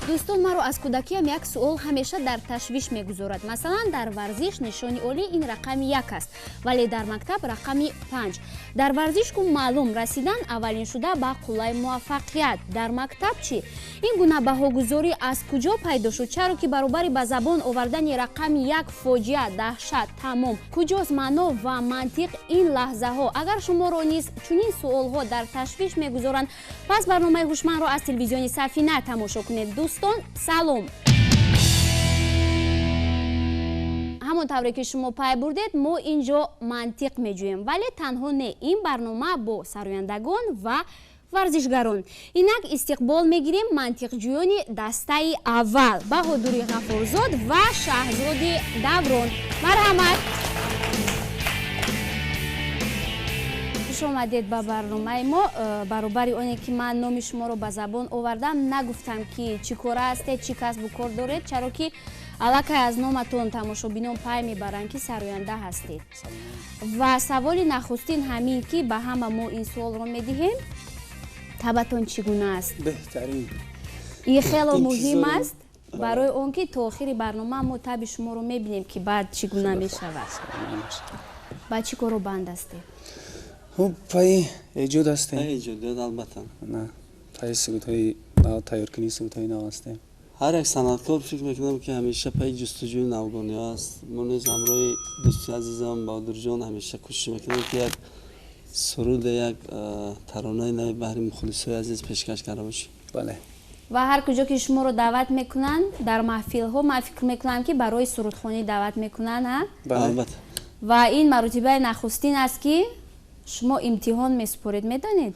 Дӯстон, маро аз кӯдакиам як суол ҳамеша дар ташвиш мегузорад. Масалан, дар варзиш нишони олӣ ин рақами 1 аст, вале дар мактаб рақами 5. Дар варзиш ку маълум расидан аввалин шуда ба қуллаи муваффақият. Дар мактаб чӣ? Ин гуна баҳогузорӣ аз куҷо пайдо шуд? Чаро ки баробари ба забон овардани рақами 1 фоҷиа, даҳшат, тамом. Куҷост маъно ва мантиқ ин лаҳзаҳо? Агар шуморо низ чунин суолҳо дар ташвиш мегузоранд, пас барномаи ҳушмандро аз телевизиони Сафина тамошо кунед. Дӯстон, салом! Ҳамон тавре ки шумо пай бурдед, мо ин ҷо мантиқ меҷӯем, вале танҳо не, ин барнома бо сарояндагон ва варзишгарон. Инак истиқбол мегирем мантиқҷӯёни дастаи аввал Баҳодури Ғафурзод ва Шаҳзоди Даврон. Марҳамат! Хуш омадед ба барномаи мо. Баробари оне ки ман номи шуморо ба забон овардам, нагуфтам ки чӣ кора ҳастед, чӣ касбу кор доред, чаро ки аллакай аз номатон тамошобинон пай мебаранд ки сароянда ҳастед. Ва саволи нахустин ҳамин ки ба ҳама мо ин суолро медиҳем: табатон чӣ гуна аст? Беҳтарин. Ин хело муҳим аст барои он ки то охири барнома мо таби шуморо мебинем ки баъд чӣ гуна мешавад. Ба чӣ кору банд ҳастед? Хуб, пайи эҷод ҳастем. Эҷодиёт, албатта. На, пайи сурудҳои нав, тайёркунии сурудҳои нав ҳастем. Ҳар як санъаткор фикр мекунам ки ҳамеша пайи ҷустуҷӯи навгониҳо аст. Мо низ ҳамроҳи дӯсти азизам Баҳодурҷон ҳамеша кӯшиш мекунем ки як суруде, як таронаи нави баҳри мухлисои азиз пешкаш карда бошем. Бале. Ва ҳар куҷо ки шуморо даъват мекунанд дар маҳфилҳо, ман фикр мекунам ки барои сурудхонӣ даъват мекунанд, ҳа? Албатта. Ва ин маротибаи нахустин аст ки шумо имтиҳон месупоред, медонед?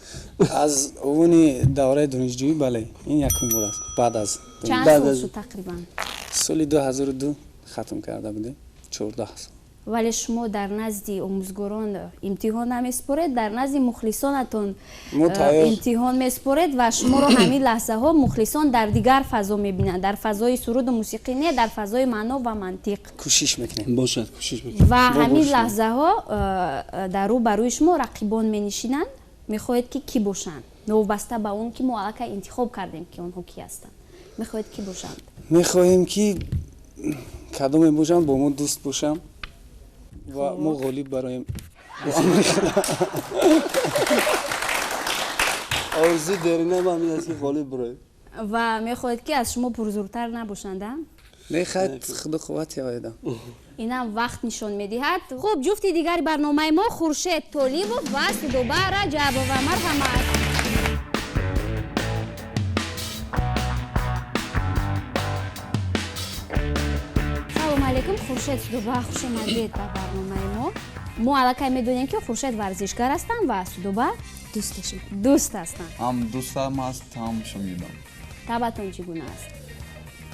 Аз овони давраи донишҷӯӣ, бале, ин якум бор аст. Баъд аз чанд сол шуд тақрибан? Соли 2002 хатм карда будем, 14 сол. Вале шумо дар назди омӯзгорон имтиҳон намесупоред, дар назди мухлисонатон имтиҳон месупоред ва шуморо ҳамин лаҳзаҳо мухлисон дар дигар фазо мебинанд, дар фазои суруду мусиқӣ не, дар фазои маъно ва мантиқ. Кӯшиш мекунем. Бошад, кӯшиш мекунем. Ва ҳамин лаҳзаҳо дар рӯ ба рӯи шумо рақибон менишинанд, мехоҳед ки кӣ бошанд, новобаста ба он ки мо аллакай интихоб кардем ки онҳо кӣ ҳастанд. Мехоҳед кӣ бошанд? Мехоҳем ки кадоме бошанд, бо мо дӯст бошанд ва мо ғолиб бароем. Орзуи деринаи ман ин аст ки ғолиб бароем. Ва мехоҳед ки аз шумо пурзуртар набошанд, а? Мехоҳад худо қувват ёбад. Инам вақт нишон медиҳад. Хуб, ҷуфти дигари барномаи мо Хуршед Толибов ва Судоба Раҷабова. Марҳамат. Салом алейкум, Хуршед, Судоба, хуш омадед ба барномаи мо. Мо аллакай медонем ки Хуршед варзишгар ҳастанд ва Судоба дӯсташон. Дӯст ҳастанд. Ҳам дӯстам аст, ҳам шогирдам. Табатон чӣ гуна аст?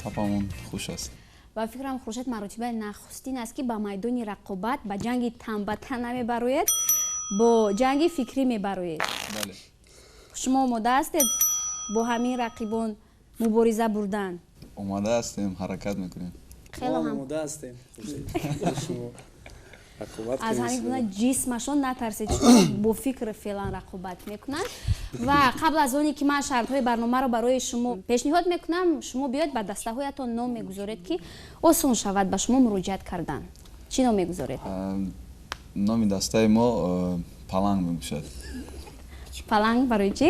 Табамон хуш аст. Ва фикрам Хуршед маротибаи нахустин аст ки ба майдони рақобат, ба ҷанги тан ба тан намебароед, бо ҷанги фикрӣ мебароед. Бале. Шумо омода ҳастед бо ҳамин рақибон мубориза бурдан? Омода ҳастем, ҳаракат мекунем. Хело ҳам омода ҳастем. Аз ҳамин гуна ҷисмашон натарсед, шумо бо фикр феълан рақобат мекунанд. Ва қабл аз оне ки ман шартҳои барномаро барои шумо пешниҳод мекунам, шумо биёед ба дастаҳоятон ном мегузоред ки осон шавад ба шумо муроҷиат кардан. Чӣ ном мегузоред? Номи дастаи мо Паланг мебошад. Паланг барои чӣ?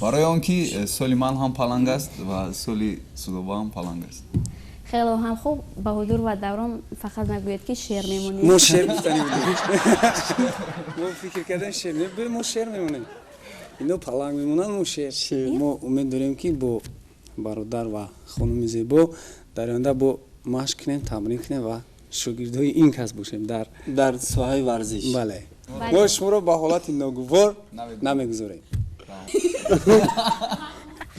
Барои он ки соли ман ҳам паланг аст ва соли Судоба ҳам паланг аст. Хело ҳам хуб. Баҳодур ва Даврон, фақат нагӯед ки шер мемонед. Мо шер гуфтанӣ будем. Мо фикр кардем шер. Не, мо шер мемонем. Ино паланг мемонанд, мо шер. Мо умед дорем ки бо бародар ва хонуми зебо дар оянда бо машқ кунем, тамрин кунем ва шогирдҳои ин кас бошем дар соҳаи варзиш. Бале. Мо шуморо ба ҳолати ногувор намегузорем.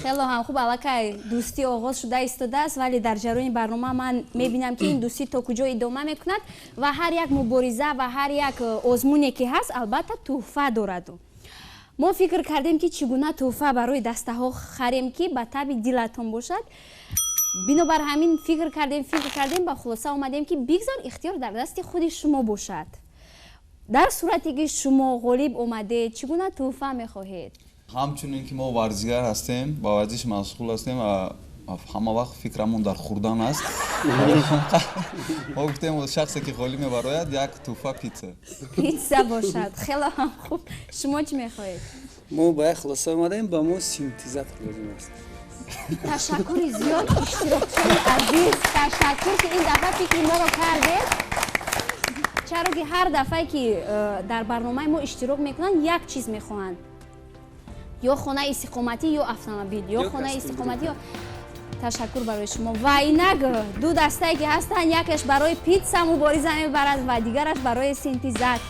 Хело ҳам хуб, аллакай дӯстӣ оғоз шуда истодааст, вале дар ҷараёни барнома ман мебинам ки ин дӯстӣ то куҷо идома мекунад ва ҳар як мубориза ва ҳар як озмуне ки ҳаст, албатта тӯҳфа дорад. Мо фикр кардем ки чӣ гуна тӯҳфа барои дастаҳо харем ки ба таби дилатон бошад. Бинобар ҳамин фикр кардем, ба хулоса омадем ки бигзор ихтиёр дар дасти худи шумо бошад. Дар сурате ки шумо ғолиб омадед, чӣ гуна тӯҳфа мехоҳед? Ҳамчунин ки мо варзишгар ҳастем, ба варзиш машғул ҳастем ва ҳама вақт фикрамон дар хӯрдан аст. Мо гуфтем шахсе ки ғолиб мебарояд, як тӯҳфа питса. Питса бошад, хеле ҳам хуб. Шумо чӣ мехоҳед? Мо ба як хулоса омадаем, ба мо синтезатор лозим аст. Ташаккури зиёд, иштирокчиёни азиз, ташаккур ки ин дафъа фикри моро кардед. Чаро ки ҳар дафъае ки дар барномаи мо иштирок мекунанд, як чиз мехоҳанд: ё хонаи истиқоматӣ, ё автомобил, ё хонаи истиқоматӣ, ё. Ташаккур барои шумо. Ва инак ду дастае ки ҳастанд, якеш барои питса мубориза мебарад ва дигараш барои синтезатор.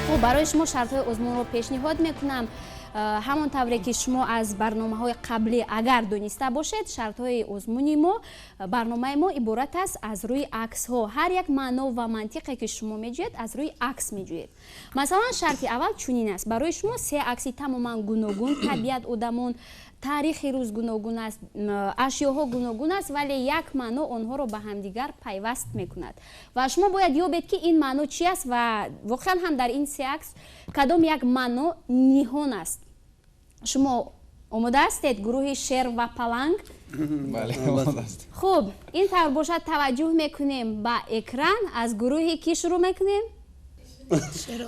Хуб, барои шумо шартҳои озмунро пешниҳод мекунам. Ҳамон тавре ки шумо аз барномаҳои қаблӣ агар дониста бошед, шартҳои озмуни мо, барномаи мо иборат аст аз рӯи аксҳо. Ҳар як маъно ва мантиқе ки шумо меҷӯед, аз рӯи акс меҷӯед. Масалан, шарти аввал чунин аст: барои шумо се акси тамоман гуногун, табиат, одамон, таърихи рӯз гуногун аст, ашёҳо гуногун аст, вале як маъно онҳоро ба ҳамдигар пайваст мекунад ва шумо бояд ёбед, ки ин маъно чи аст ва воқеан ҳам дар ин се акс кадом як маъно ниҳон аст. Шумо омода ҳастед, гурӯҳи шер ва паланг? Бале, омода ҳастем. Хуб, ин тавр бошад, таваҷҷӯҳ мекунем ба экран. Аз гурӯҳи кӣ шурӯъ мекунем?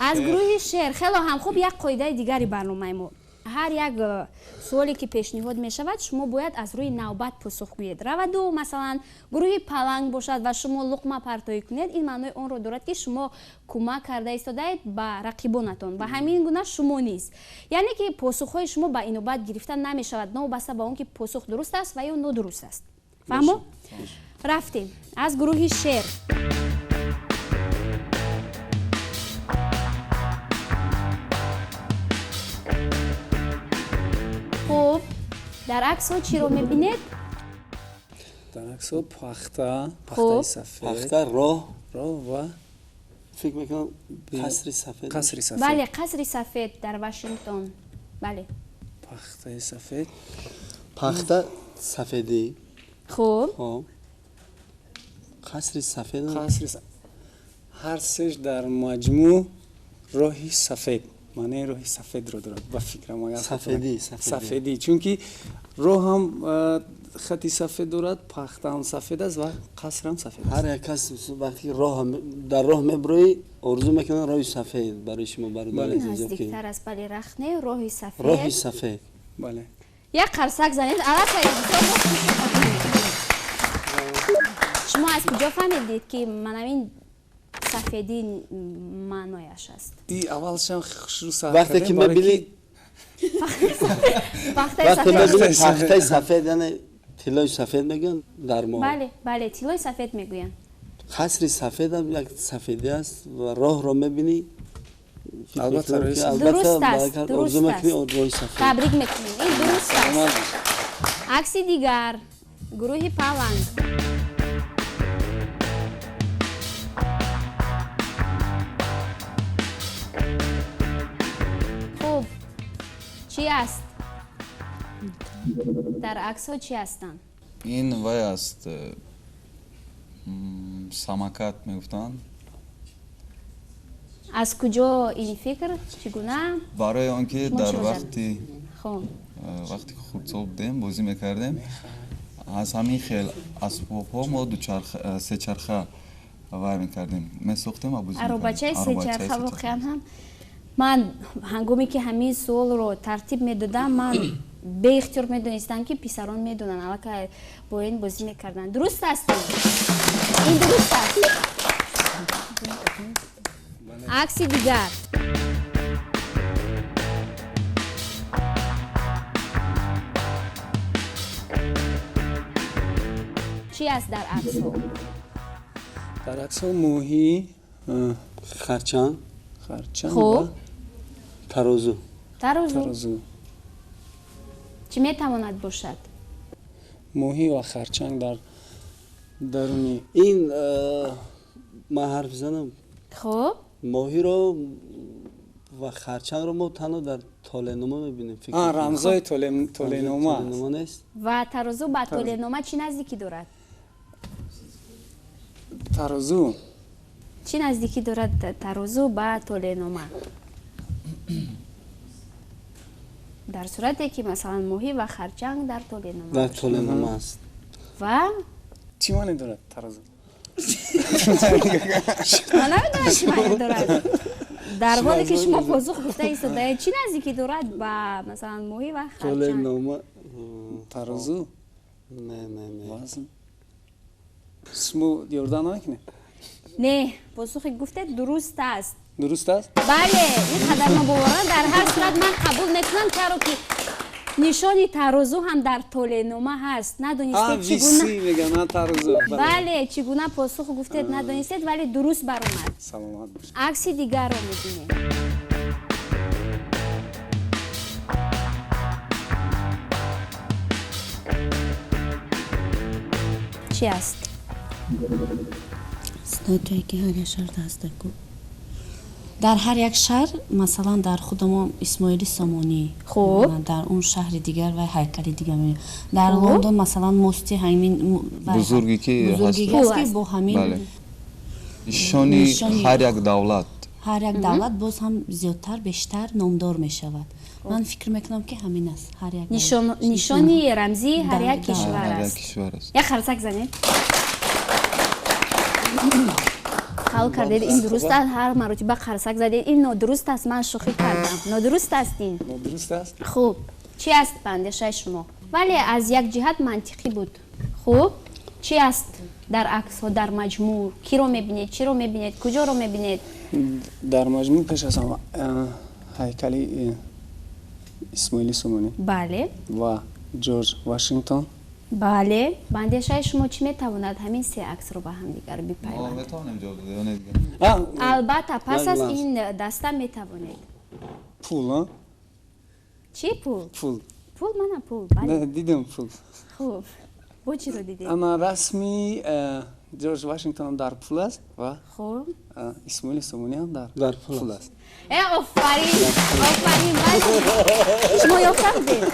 Аз гурӯҳи шер. Хело ҳам хуб. Як қоидаи дигари барномаи мо: ҳар як суоле ки пешниҳод мешавад, шумо бояд аз рӯи навбат посух гӯед. Раваду масалан гурӯҳи паланг бошад ва шумо луқма партоӣ кунед, ин маънои онро дорад, ки шумо кӯмак карда истодаед ба рақибонатон ва ҳамин гуна шумо низ, яъне ки посухҳои шумо ба инобат гирифта намешавад, новобаста ба он ки посух дуруст аст ва ё нодуруст аст. Фаҳмо? Рафтем, аз гурӯҳи шер. Хуб, дар аксҳо чиро мебинед? Дар аксҳо пахта, пахтаи сафед. Пахта, роҳ. Роҳ ва фикр мекунам, қасри сафед. Қасри сафед. Бале, қасри сафед дар Вашингтон, бале. Пахтаи сафед. Пахта сафедӣ. Хуб. Хоб, қасри сафед. Қасри ҳар сеш дар маҷмӯъ роҳи сафед, маънаи роҳи сафедро дорад, ба фикрам, агар сафедӣ. Сафедӣ, чунки роҳ ҳам хати сафед дорад, пахта ҳам сафед аст ва қаср ҳам сафед аст. Ҳар як кас вақте ки роҳ дар роҳ мебурӣ, орзу мекунад роҳи сафед барои шумо, бародари азиз. Наздиктар аст, бале, рахне, роҳи сафед. Роҳи сафед. Бале. Як қарсак занед аллакай. Шумо аз куҷо фаҳмидед, ки манамин сафедӣ маънояш аст? И аввалшам хушрӯ сар вақте ки мебинӣ пахтаи мебинӣ пахтаи сафед, яъне тиллои сафед мегӯянд дар мо. Бале, бале, тиллои сафед мегӯянд. Қасри сафедам як сафедӣ аст ва роҳро мебинӣ. Албатта, роҳи сафед. Дуруст аст, орзу дуруст мекунӣ аст. Роҳи сафед. Табрик мекунем, ин дуруст аст. Акси дигар, гурӯҳи паланг. Хуб, чӣ аст дар аксҳо, чӣ ҳастанд? Ин вай аст, самокат мегуфтанд. Аз куҷо ин фикр, чӣ гуна? Барои он ки Шумо дар чӣ вақти хуб вақте ки хурдсол будем, бозӣ мекардем, аз ҳамин хел асбобҳо мо дучарха, сечарха вай мекардем, месохтем ва бозӣ мекардем. Аробачаи Аробачаи сечарха. сечарха. Воқеан ҳам ман ҳангоме ки ҳамин суолро тартиб медодам, ман беихтиёр медонистам, ки писарон медонанд, аллакай бо ин бозӣ мекарданд. Дуруст аст, ин дуруст аст. Акси дигар. Чӣ аст дар аксҳо? Дар аксҳо моҳӣ, харчанг. Харчанг Хуб. ва тарозу. Тарозу. Тарозу. Чӣ метавонад бошад? Моҳӣ ва харчанг дар даруни Ин ман ҳарф занам. Хуб. Моҳиро Ва харчангро мо танҳо дар толеънома мебинем. Рамзҳои толеънома нест. Ва тарозу ба толеънома чӣ наздикӣ дорад? Тарозу чӣ наздикӣ дорад тарозу ба толеънома? Дар сурате ки масалан моҳӣ ва харчанг дар толеънома дар толеънома аст. Ва чӣ маъне дорад тарозу? Ман намедонам чӣ маъне дорад. Дар ҳоле ки шумо посух гуфта истодаед, чӣ наздикӣ дорад ба масалан моҳӣ ва харчанг? Толеънома, тарозу, не, не, не, вазн. Шумо ёрдам намекунед? Не, посухе гуфтед дуруст аст. Дуруст аст? Бале, ин қадар нобоварона. Дар ҳар сурат ман қабул мекунам, чаро ки нишони тарозу ҳам дар толеънома ҳаст. Надонистед чӣ гуна мегӯянд тарозу. Бале, чӣ гуна посух гуфтед надонистед, вале дуруст баромад. Саломат бошед. Акси дигарро мебинем. Чӣ аст? Статуя ки ҳар як шаҳр ҳастаку. Дар ҳар як шаҳр, масалан, дар худамон Исмоили Сомонӣ, хуб, дар он шаҳри дигар вай ҳайкали дигар мебинем. Дар Лондон, масалан, мости ҳамин бузурге ки ҳаст ки бо ҳамин нишони ҳар як давлат, ҳар як давлат боз ҳам зиёдтар, бештар номдор мешавад. Ман фикр мекунам ки ҳамин аст. Ҳар як нишони рамзии ҳар як кишвар аст. Як харсак занед. Қабул кардед, ин дуруст аст. Ҳар маротиба қарсак задед, ин нодуруст аст. Ман шӯхӣ кардам. Нодуруст аст ин. Нодуруст аст. Хуб, чӣ аст ба андешаи шумо? Вале аз як ҷиҳат мантиқӣ буд. Хуб, чӣ аст дар аксҳо дар маҷмӯъ? Киро мебинед, чиро мебинед, куҷоро мебинед? Дар маҷмӯъ пеш аз ҳама ҳайкали Исмоили Сомонӣ. Бале. Ва Ҷорҷ Вашингтон. Бале. Ба андешаи шумо чӣ метавонад ҳамин се аксро ба ҳамдигар бипайванд? Метавонем ҷавоб додем ё не дигар? Албатта, пас аз ин даста метавонед. Пул, а? Чӣ пул? Пул. Пул, мана пул, бале. Дидам пул. Хуб, бо чиро дидед? Ана расми Ҷорҷ Вашингтон дар пул аст ва хуб Исмоили Сомонӣ ҳам дар пул аст. Э, офарин, офарин, бале. Шумо ёфта будед?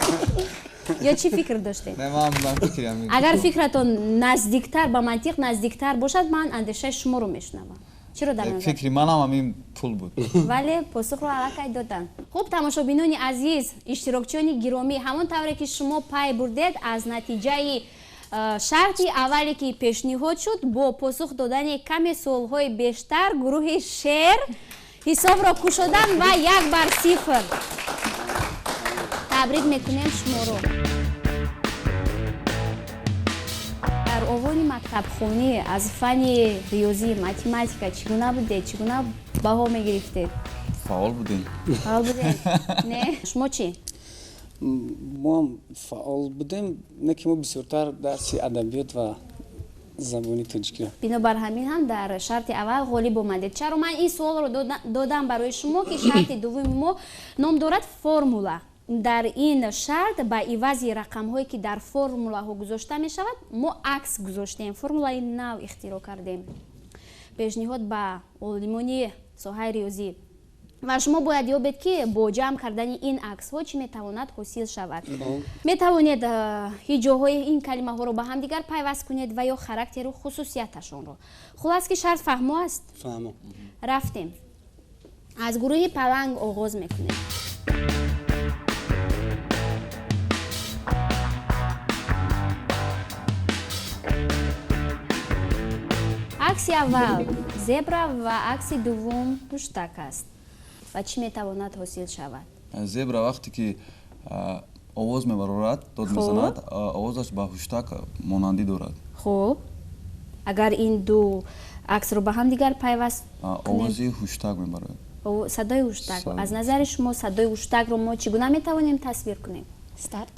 Ё чӣ фикр доштед? Не, ман фикр ҳамин. Агар фикратон наздиктар ба мантиқ наздиктар бошад, ман андешаи шуморо мешунавам. Чиро дар назар? Фикри манам ҳамин пул буд. Вале посухро аллакай доданд. Хуб, тамошобинони азиз, иштирокчиёни гиромӣ, ҳамон тавре ки шумо пай бурдед, аз натиҷаи шарти аввале ки пешниҳод шуд, бо посух додани каме суолҳои бештар гурӯҳи Шер ҳисобро кушоданд ва 1-0. Табрик мекунем шуморо. Дар овони мактабхонӣ аз фанни риёзӣ, математика чӣ гуна будед? Чӣ гуна баҳо мегирифтед? Фаъол будем. Фаъол будем? Не, шумо чӣ? Мо ҳам фаъол будем, не ки мо бисёртар дарси адабиёт ва забони тоҷикиро. Бинобар ҳамин ҳам дар шарти аввал ғолиб омадед. Чаро ман ин суолро додам барои шумо, ки шарти дуввуми мо ном дорад формула. Дар ин шарт ба ивази рақамҳое ки дар формулаҳо гузошта мешавад, мо акс гузоштем, формулаи нав ихтироъ кардем. Пешниҳод ба олимони соҳаи риёзӣ. Ва шумо бояд ёбед, ки бо ҷамъ кардани ин аксҳо чӣ метавонад ҳосил шавад. Метавонед ҳиҷоҳои ин калимаҳоро ба ҳамдигар пайваст кунед ва ё характеру хусусияташонро. Хулас ки шарт фаҳмо аст? Фаҳмо. Рафтем. Аз гурӯҳи Паланг оғоз мекунем. Акси аввал зебра ва акси дуввум ҳуштак аст. Ва чӣ метавонад ҳосил шавад? Зебра вақте ки овоз мебарорад, дод мезанад, овозаш ба ҳуштак монандӣ дорад. Хуб, агар ин ду аксро ба ҳамдигар пайваст овози ҳуштак мебарояд. Садои ҳуштак. Аз назари шумо садои ҳуштакро мо чӣ гуна метавонем тасвир кунем? Старт.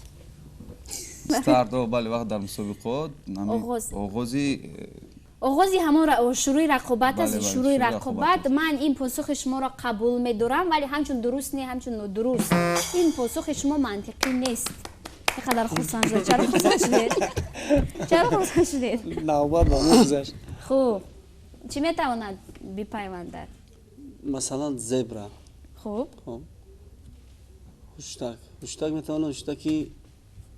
Старт, бале, вақт дар мусобиқот оғози оғози ҳамон шурӯи рақобат аст. Шурӯи рақобат. Ман ин посухи шуморо қабул медорам, вале ҳамчун дуруст не, ҳамчун нодуруст. Ин посухи шумо мантиқӣ нест. Ин қадар хурсанд шудед. Чаро хурсанд шудед? Чаро хурсанд шудед? Навбат ба мо гузашт. Хуб, чӣ метавонад бипайвандад? Масалан, зебра. Хуб. Ҳуштак. Ҳуштак метавонад ҳуштаки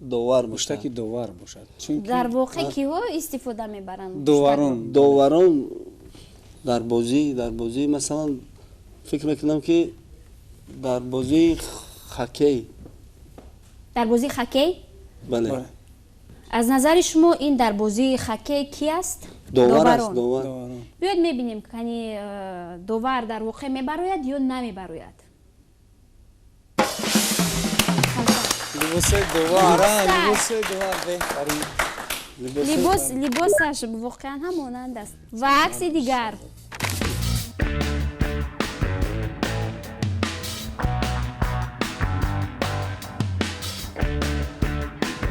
довар бошад. Ҳуштаки довар бошад. Чунки дар воқеъ киҳо истифода мебаранд? Доварон. Доварон дар бозӣ масалан фикр мекунам ки дар бозии хоккей. Дар бозии хоккей? Бале. Аз назари шумо ин дар бозии хоккей ки аст? Довар аст, довар. Биёед мебинем, кани довар дар воқеъ мебарояд ё намебарояд. Либоси довар, либоси довар беҳтарин. Либосаш воқеан ҳам монанд аст. Ва акси дигар.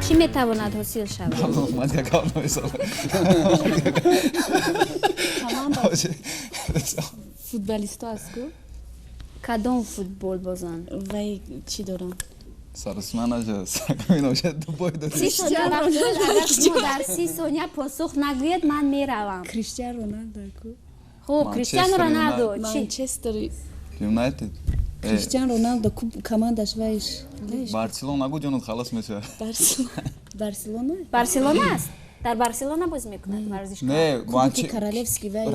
Чӣ метавонад ҳосил шавад? Ман як гап намезанам. Футболистҳо аст ку? Кадом футболбозон? Вай чӣ доранд? Агар шумо дар 30 сония посух нагӯед, ман меравам. Криштиану Роналдо ку? Хуб, Криштиану Роналдо. Манчестер Юнайтед. Криштиану Роналдо командаш вайш. Барселона гу ҷонат халос мешавад. Барселона? Барселона аст? Дар Барселона бозӣ мекунад варзишкор? Не, Кубки Королевский вай.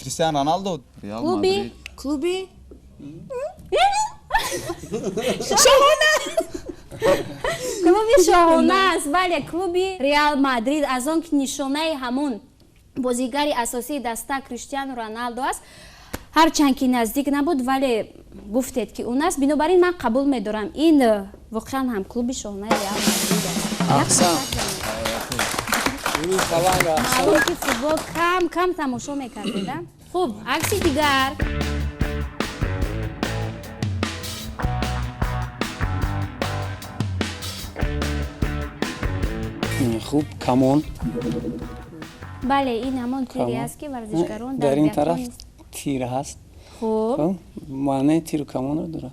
Криштиану Роналдо, Реал Мадрид. Клуби? Шоҳона! Клуби шоҳона аст, бале, клуби Реал Мадрид аз он ки нишонаи ҳамон бозигари асосии даста Криштиану Роналдо аст. Ҳарчанд ки наздик набуд, вале гуфтед ки он аст, бинобар ин ман қабул медорам. Ин воқеан ҳам клуби шоҳонаи Реал Мадрид аст. Аҳсан. Маълум ки футбол кам кам тамошо мекардед, а? Хуб, акси дигар. Хуб, камон. Бале, ин ҳамон тире аст ки варзишгарон дар ин тараф тир ҳаст. Хуб, маънои тиру камонро дорад.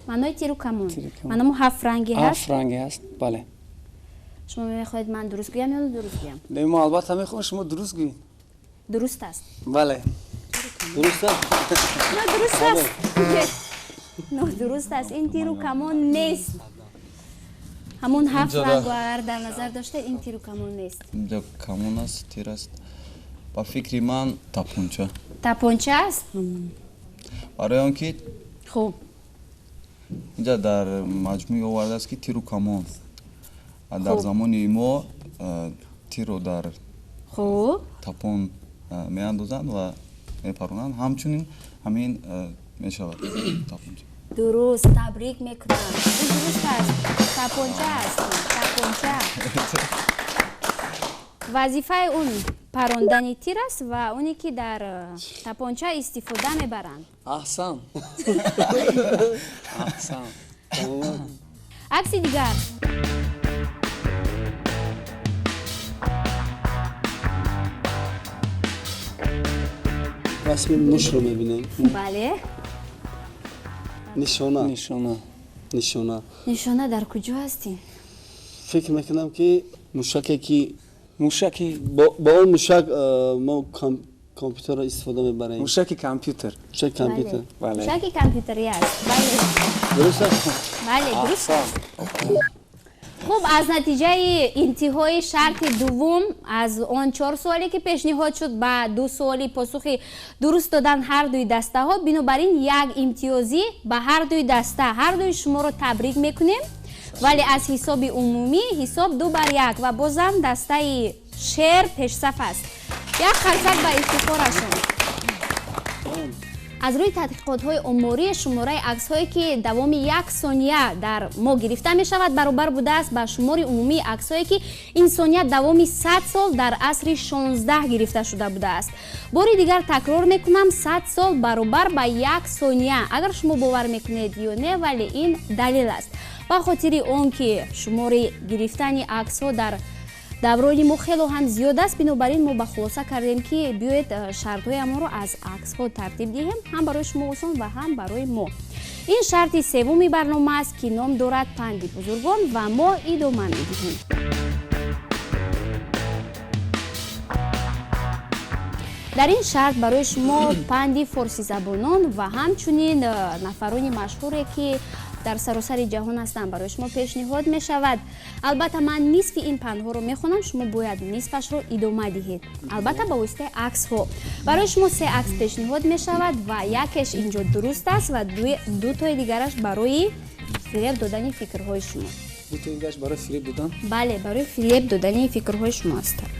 Маънои тиру камон. Маъному ҳафт ранги ҳаст. Ҳафт ранги ҳаст, бале. Шумо мехоҳед ман дуруст гӯям ё нодуруст гӯям? Не, мо албатта мехоҳем шумо дуруст гӯед. Дуруст аст. Бале. Дуруст аст? Нодуруст аст. Нодуруст аст. Ин тиру камон нест. Ҳамон ҳафт рангу агар дар назар дошта, ин тиру камон нест. Инҷо камон аст, тир аст. Ба фикри ман тапонча. Тапонча аст? Барои он ки хуб инҷа дар маҷмӯи овардааст ки тиру камон. Дар замони мо тирро дар хуб тапон меандозанд ва мепаронанд. Ҳамчунин ҳамин мешавад тапонча. Дуруст, табрик мекунам. Ин дуруст аст. Тапонча аст. Тапонча. Вазифаи он парондани тир аст ва оне ки дар тапонча истифода мебаранд. Аҳсан. Аҳсан. Акси дигар. Расми мушро мебинем. Бале. Нишона. Нишона. Нишона. Нишона дар куҷо ҳастем? Фикр мекунам ки мушаке ки мушаки бо он мушак мо компютерро истифода мебарем. Мушаки компютер. Мушаки компютер. Бале. Мушаки компютери аст. Бале. Дуруст аст? Бале, дуруст аст. Хуб, аз натиҷаи интиҳои шарти дуввум аз он 4 суоле ки пешниҳод шуд ба 2 суоли посухи дуруст додан ҳар дуи дастаҳо, бинобар ин як имтиёзӣ ба ҳар дуи даста. Ҳар дуи шуморо табрик мекунем, вале аз ҳисоби умумӣ ҳисоб 2-1 ва бозам дастаи шер пешсаф аст. Як қарсак ба ифтихорашон. Аз рӯи тадқиқотҳои оморӣ шумораи аксҳое ки давоми як сония дар мо гирифта мешавад баробар будааст ба шумори умумии аксҳое ки ин сония давоми 100 сол дар асри 16 гирифта шуда будааст. Бори дигар такрор мекунам, 100 сол баробар ба як сония. Агар шумо бовар мекунед ё не, вале ин далел аст. Ба хотири он ки шумори гирифтани аксҳо дар даврони мо хело ҳам зиёд аст, бинобар ин мо ба хулоса кардем ки биёед шартҳоямонро аз аксҳо тартиб диҳем, ҳам барои шумо осон ва ҳам барои мо. Ин шарти севуми барнома аст ки ном дорад панди бузургон ва мо идома медиҳем. Дар ин шарт барои шумо панди форсизабонон ва ҳамчунин нафарони машҳуре, ки дар саросари ҷаҳон ҳастанд, барои шумо пешниҳод мешавад. Албатта, ман нисфи ин пандҳоро мехонам, шумо бояд нисфашро идома диҳед, албатта ба воситаи аксҳо. Барои шумо се акс пешниҳод мешавад ва якеш инҷо дуруст аст ва дутои дигараш барои фиреб додани фикрҳои шумо. Дутои дигараш барои фиреб додан? Бале, барои фиреб додани фикрҳои шумо ҳастанд.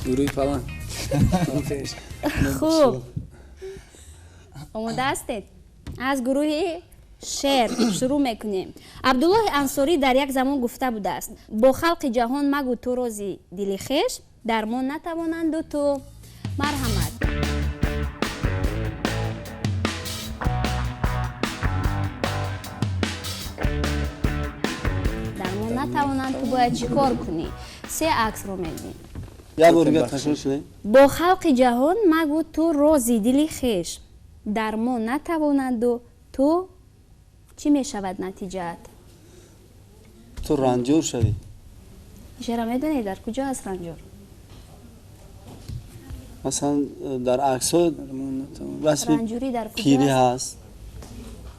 Гурӯҳи Паланг. Хуб, омода ҳастед? Аз гурӯҳи Шер шурӯъ мекунем. Абдуллоҳи Ансорӣ дар як замон гуфта будааст: бо халқи ҷаҳон магӯ ту рози дили хеш, дармон натавонанду ту. Марҳамат. Дармон натавонанд, ту бояд чӣ кор кунӣ? Се аксро мебинем. Як бор дигар такрор шуда. Бо халқи ҷаҳон магӯ ту рози дили хеш, дармон натавонанду ту. Чӣ мешавад натиҷаат? Ту ранҷур шавӣ. Шера медонед, дар куҷо аст ранҷур? Масалан, дар аксҳо расми ранҷурӣ дар куҷо пирӣ аст? Ҳаст.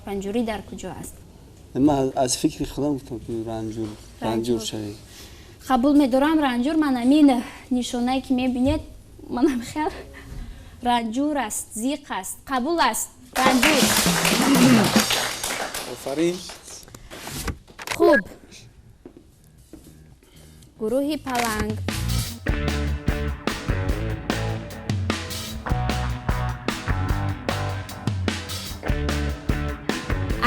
Ранҷурӣ дар куҷо аст? Ман аз фикри худам гуфтам, ки ранҷур шавӣ. Қабул медорам, ранҷур. Ман ҳамин нишонае, ки мебинед, манам хел ранҷур аст, зиқ аст. Қабул аст, ранҷур. Офарин. Хуб, гурӯҳи Паланг.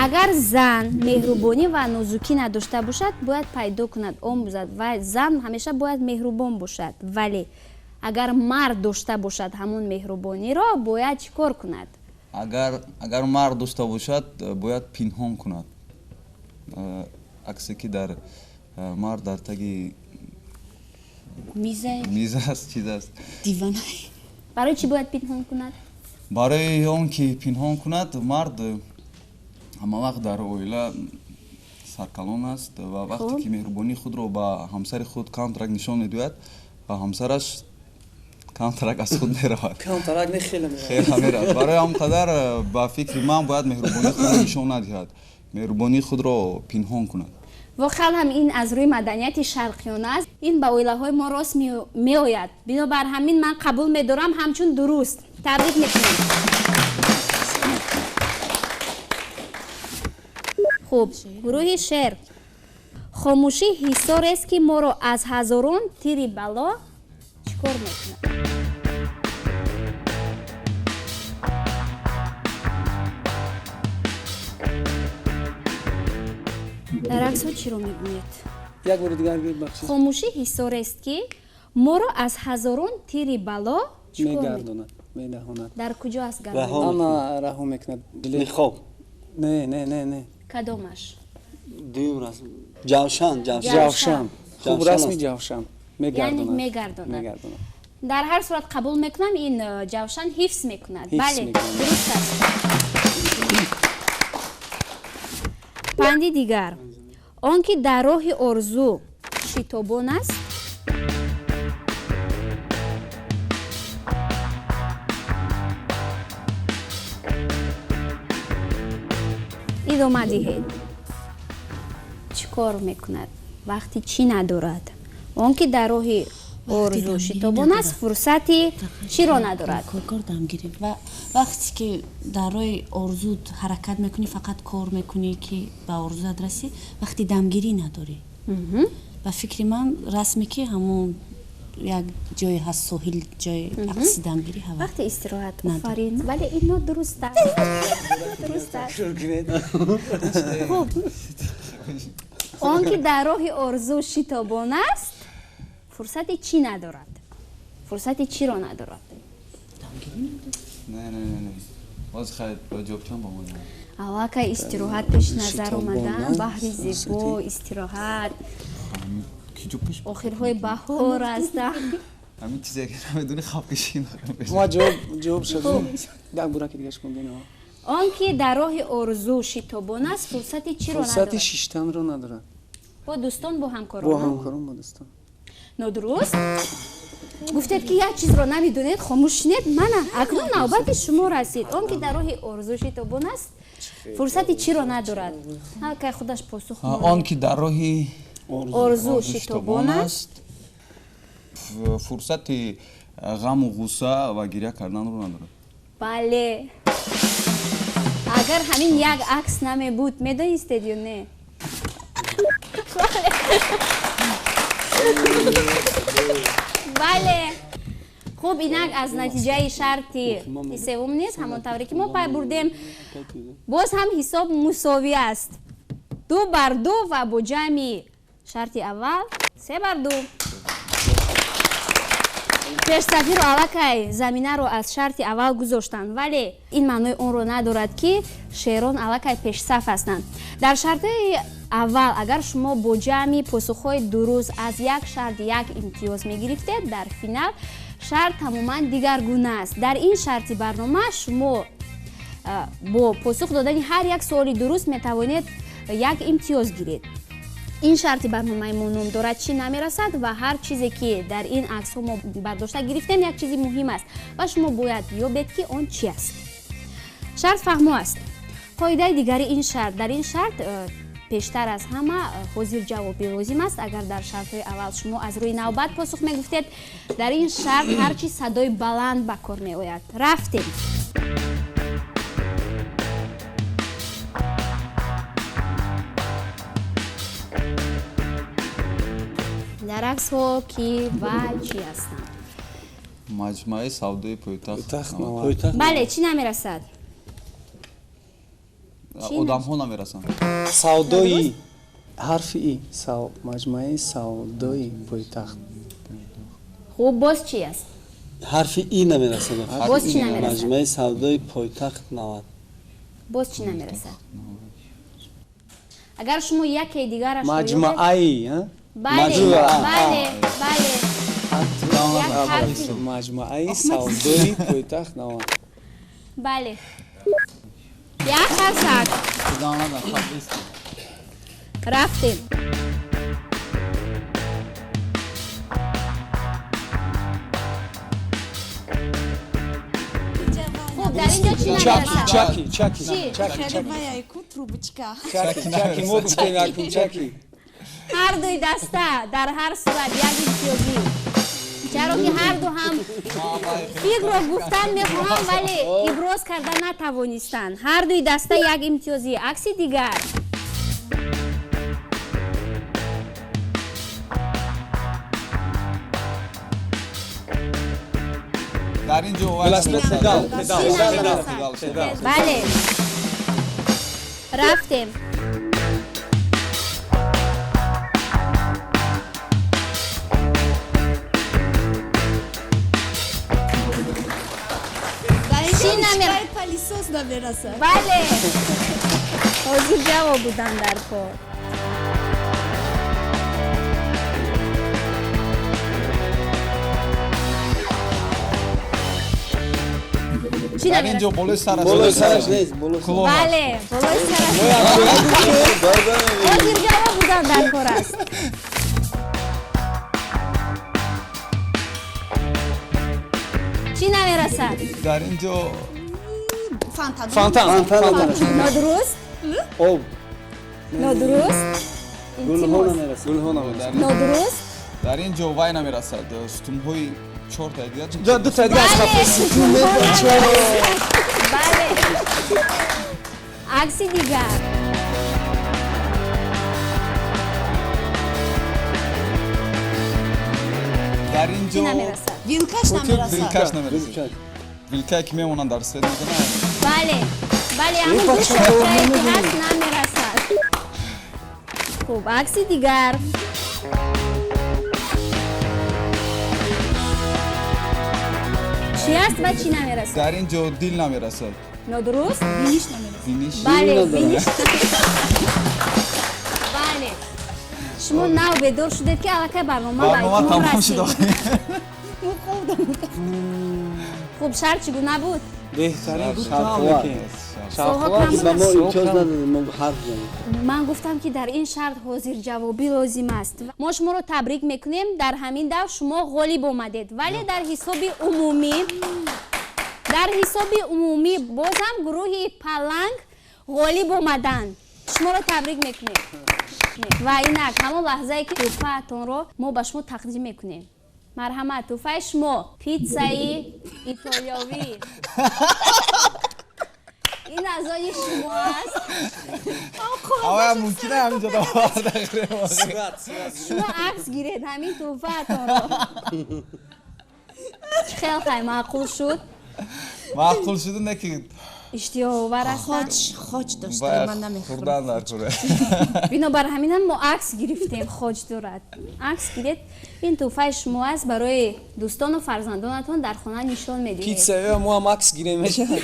Агар зан меҳрубонӣ ва нозукӣ надошта бошад, бояд пайдо кунад, омӯзад, ва зан ҳамеша бояд меҳрубон бошад. Вале агар мард дошта бошад ҳамон меҳрубониро, бояд чӣ кор кунад? Агар мард дошта бошад, бояд пинҳон кунад. Аксе ки дар мард дар таги миза. Миз аст, чиз аст. Дивана. Барои чӣ бояд пинҳон кунад? Барои он ки пинҳон кунад, мард ҳама вақт дар оила саркалон аст ва вақте ки меҳрубонии худро ба ҳамсари худ камтарак нишон медиҳад, ба ҳамсараш камтарак аз худ меравад. Камтарак не, хеле меравад. Хеле меравад. Барои ҳам қадар, ба фикри ман, бояд меҳрубонии худро нишон надиҳад, меҳрубонии худро пинҳон кунад. Воқеан ҳам ин аз рӯи маданияти шарқиёна аст. Ин ба оилаҳои мо рост меояд, бинобар ҳамин ман қабул медорам ҳамчун дуруст. Табрик мекунем. Хуб, гурӯҳи Шер. Хомӯшӣ ҳисорест, ки моро аз ҳазорон тири бало чӣ кор мекунад? Дар аксҳо чиро мебинед? Як бори дигар гӯед, бахшед. Хомӯшӣ ҳисорест, ки моро аз ҳазорон тири бало чӣ кор мекунад? Мегардонад, медаҳонад. Дар куҷо аст Раҳо. гардон? Ана, раҳо мекунад. Нихоб. Не, не, не, не. Кадомаш? Дуюм расм, ҷавшан, ҷавшан. Ҷавшан. Хуб. Ҷавшан Расми аст. ҷавшан. Яъне мегардонад. Мегардонад. Мегардонад. Дар ҳар сурат қабул мекунам, ин ҷавшан ҳифз мекунад. Ҳифз Бале. мекунад. Дуруст аст. Панди дигар: он ки дар роҳи орзу шитобон аст. Идома диҳед. Чӣ кор мекунад? Вақти чӣ надорад? Он ки дар роҳи орзу дамгирӣ шитобон аст, надорад. фурсати чиро надорад? Кор, дамгирӣ. Ва вақте ки дар роҳи орзу ҳаракат мекунӣ, фақат кор мекунӣ, ки ба орзуат расӣ, вақти дамгирӣ надорӣ. Ба фикри ман, расме ки ҳамон як ҷое ҳаст, соҳил, ҷои акси дамгирӣ ҳава. Вақти истироҳат. Надорад. Офарин, вале ин нодуруст аст, дуруст аст. Хуб, он ки дар роҳи орзу шитобон аст, фурсати чӣ надорад? Фурсати чиро надорад? Дамгирӣ надорад. Не, не, не, не, боз хай ҷавобчан ба мо. Аллакай истироҳат пеши назар Шитобон омадан, аст, баҳри зебо, фурсати- истироҳат. Ки ҷо пеш? Охирҳои баҳор аст. Ҳамин чизе ки намедонӣ, хаб киши. Ма ҷавоб шуд, як бураки дигаш кун, бинам. Он ки дар роҳи орзу шитобон аст, фурсати чиро Фурсати надорад? шиштанро надорад. Бо дӯстон, бо Бо ҳамкорон. ҳамкорон, бо дӯстон. Нодуруст. Гуфтед ки як чизро намедонед, хомӯш шинед. Мана акнун навбати шумо расид. Он ки дар роҳи орзу шитобон аст, фурсати чиро надорад? Ҳалкай худаш посух. Он ки дар роҳи орзу шитобон аст, фурсати ғаму ғусса ва гиря карданро надорад. Бале, агар ҳамин як акс намебуд, медонистед ё не? Бале. Хуб, инак аз натиҷаи шарти севум низ ҳамон тавре ки мо пай бурдем, боз ҳам ҳисоб мусовӣ аст: 2 бар 2 ва бо ҷамъи шарти аввал 3 бар 2. Пешсафиро аллакай заминаро аз шарти аввал гузоштанд, вале ин маънои онро надорад, ки шерон аллакай пешсаф ҳастанд. Дар шартҳои аввал агар шумо бо ҷамъи посухҳои дуруст аз як шарт як имтиёз мегирифтед, дар финал шарт тамоман дигаргуна аст. Дар ин шарти барнома шумо бо посух додани ҳар як суоли дуруст метавонед як имтиёз гиред. Ин шарти барномаи мо ном дорад «Чӣ намерасад», ва ҳар чизе ки дар ин аксҳо мо бардошта гирифтем, як чизи муҳим аст ва шумо бояд ёбед, ки он чи аст. Шарт фаҳмо аст. Қоидаи дигари ин шарт: дар ин шарт пештар аз ҳама ҳозир ҷавобӣ лозим аст. Агар дар шартҳои аввал шумо аз рӯи навбат посух мегуфтед, дар ин шарт ҳарчи садои баланд ба кор меояд. Рафтем. Дар аксҳо ки ва чӣ ҳастанд? Маҷмӯаи савдои пойтахт. Бале, чӣ намерасад? Одамҳо намерасанд. Савдои, ҳарфи и, маҷмӯаи савдои пойтахт. Хуб, боз чӣ аст? Ҳарфи и намерасад. Боз чӣ намерасад? Маҷмӯаи савдои пойтахт 90. Боз чӣ намерасад? Агар шумо яке дигарашро маҷмӯаи. Бале, бале, бале. Маҷмӯаи савдои пойтахт 90. Бале, як қарсак. Рафтем. Хуб, дар ин ҷо чӣ намерасад? Чаки, чаки, чаки. Трубочка. Чаки, мо гуфтем якум чаки. Ҳар дуи даста дар ҳар сурат як имтиёзӣ, чаро ки ҳарду ҳам фикрро гуфтан мехоҳам, вале иброз карда натавонистанд. Ҳар дуи даста як имтиёзӣ. Акси дигар. Дар ин ҷо Бале, рафтем. Пылесос намерасад. Бале, ҳозир ҷавоб будам дар кор. Дар ин ҷо болои сараш. Болои сараш нест. Бале, болои сараш. Ҳозир ҷавоб будан дар кор аст. Чӣ намерасад? Дар ин ҷо фонтан. Нодуруст. Об. Нодуруст. Гулҳо намерасад. Гулҳо намерасад. Нодуруст. Дар ин ҷо вай намерасад, сутунҳои чорта дигар. Дута дигар аз хафа. Бале, акси дигар. Дар ин ҷо вилкаш намерасад. Вилкаш намерасад. Вилкае ки мемонанд, дар свет мезананд. Бале, бале, ҳамон ду шохчае ки ҳаст, намерасад. Хуб, акси дигар. Чӣ аст ва чӣ намерасад? Дар ин ҷо дил намерасад. Нодуруст. Биниш намерасад. Биниш. Бале, биниш. Бале, шумо нав бедор шудед, ки аллакай барнома ба барнома итмом тамом расид. шуд. Хуб. Хуб, шарт чӣ гуна буд? Беҳтарин буд. Ба мо имтиёз надодем, мо ҳарф занем. Ман гуфтам, ки дар ин шарт ҳозирҷавобӣ лозим аст. Мо шуморо табрик мекунем, дар ҳамин давр шумо ғолиб омадед, вале дар ҳисоби умумӣ бозам гурӯҳи Паланг ғолиб омаданд. Шуморо табрик мекунем ва инак ҳамон лаҳзае, ки тӯҳфаатонро мо ба шумо тақдим мекунем. Марҳамат, тӯҳфаи шумо питсаи итолиёвӣ, ин аз они шумо аст. Оя мумкина ҳаминҷо доварда? Шумо акс гиред ҳамин тӯҳфаатонро. Хел хай, маъқул шуд? Маъқул шуд, не ки Иштиҳоовар ҳастанд. Хоч дошта, ман намехӯрам. Хӯрдан дар куре. Бинобар ҳаминам мо акс гирифтем. Хоч дорад, акс гиред. Ин тӯҳфаи шумо аст, барои дӯстону фарзандонатон дар хона нишон медиҳед. Питса мо ҳам акс гирем, мешавад?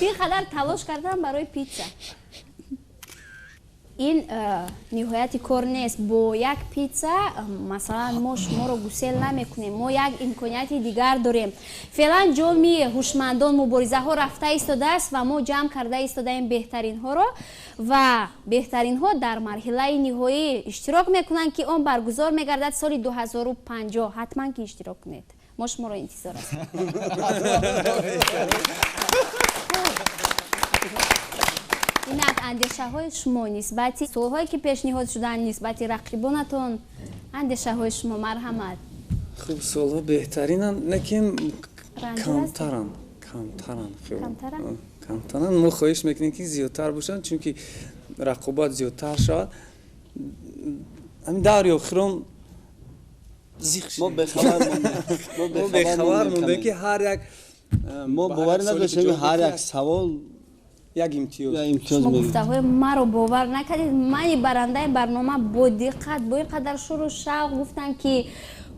Ин қадар талош кардам барои питса. Ин ниҳояти кор нест. Бо як питса, масалан, мо шуморо гусел намекунем. Мо як имконияти дигар дорем. Феълан ҷоми ҳушмандон муборизаҳо рафта истодааст ва мо ҷамъ карда истодаем беҳтаринҳоро ва беҳтаринҳо дар марҳилаи ниҳоӣ иштирок мекунанд, ки он баргузор мегардад соли 2050. Ҳатман ки иштирок кунед, мо шуморо интизор ҳастем. Инак, андешаҳои шумо нисбати суолҳое, ки пешниҳод шуданд, нисбати рақибонатон, андешаҳои шумо, марҳамат. Хуб, суолҳо беҳтаринанд, лекин камтаранд, камтаранд. Камтаранд. Мо хоҳиш мекунем, ки зиёдтар бошанд, чунки рақобат зиёдтар шавад. Ҳамин даври охирон зиқ. Мо бехабар мондем, ки ҳар як Мо боварӣ надоштем, ки ҳар як савол як имтиёз. Шумо гуфтаҳои маро бовар накардед. Мани барандаи барнома бо диққат, бо ин қадар шуру шавқ гуфтам, ки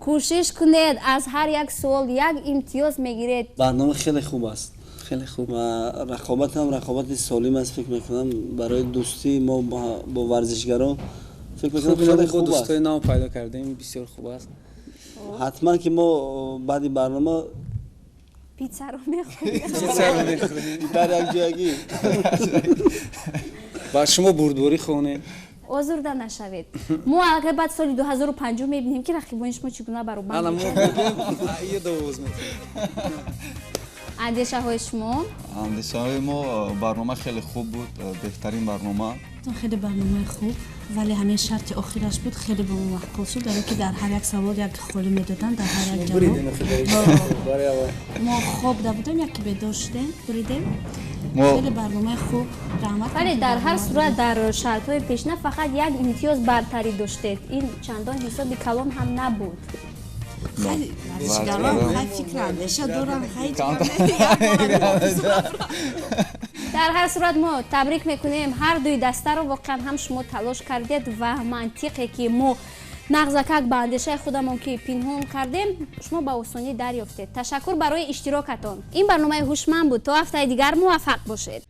кӯшиш кунед, аз ҳар як суол як имтиёз мегиред. Барнома хеле хуб аст. Хеле хуб. Ва рақобат ҳам рақобати солим аст, фикр мекунам, барои дӯстии мо бо варзишгарон, фикр мекунам, хеле хуб аст. Дӯстои нав пайдо кардем, бисёр хуб аст. Ҳатман ки мо баъди барнома питсаро мехӯрем. Дар якҷоягӣ. Ба шумо бурдборӣ хонем. Озурда нашавед, мо аллакай баъд соли 2050 мебинем, ки рақибони шумо чӣ гуна баробар. Довоз. Андешаҳои шумо? Андешаҳои мо: барнома хеле хуб буд, беҳтарин барнома. Хеле барномаи хуб, вале ҳамин шарти охираш буд, хеле ба мо маъқул шуд, барое ки дар ҳар як савол як холӣ медоданд, дар ҳар як ҷавоб. Мо хоб да будем, яке бедор шудем, буридем. Хеле барномаи хуб, раҳмат. Вале дар ҳар сурат дар шартҳои пешина фақат як имтиёз бартарӣ доштед. Ин чандон ҳисоби калон ҳам набуд. Хай, фикр, андеша дорам, хай. Дар ҳар сурат мо табрик мекунем ҳар дуи дастаро. Воқеан ҳам шумо талош кардед ва мантиқе, ки мо нағзакак ба андешаи худамон ки пинҳон кардем, шумо ба осонӣ дарёфтед. Ташаккур барои иштирокатон. Ин барномаи ҳушманд буд. То ҳафтаи дигар муваффақ бошед.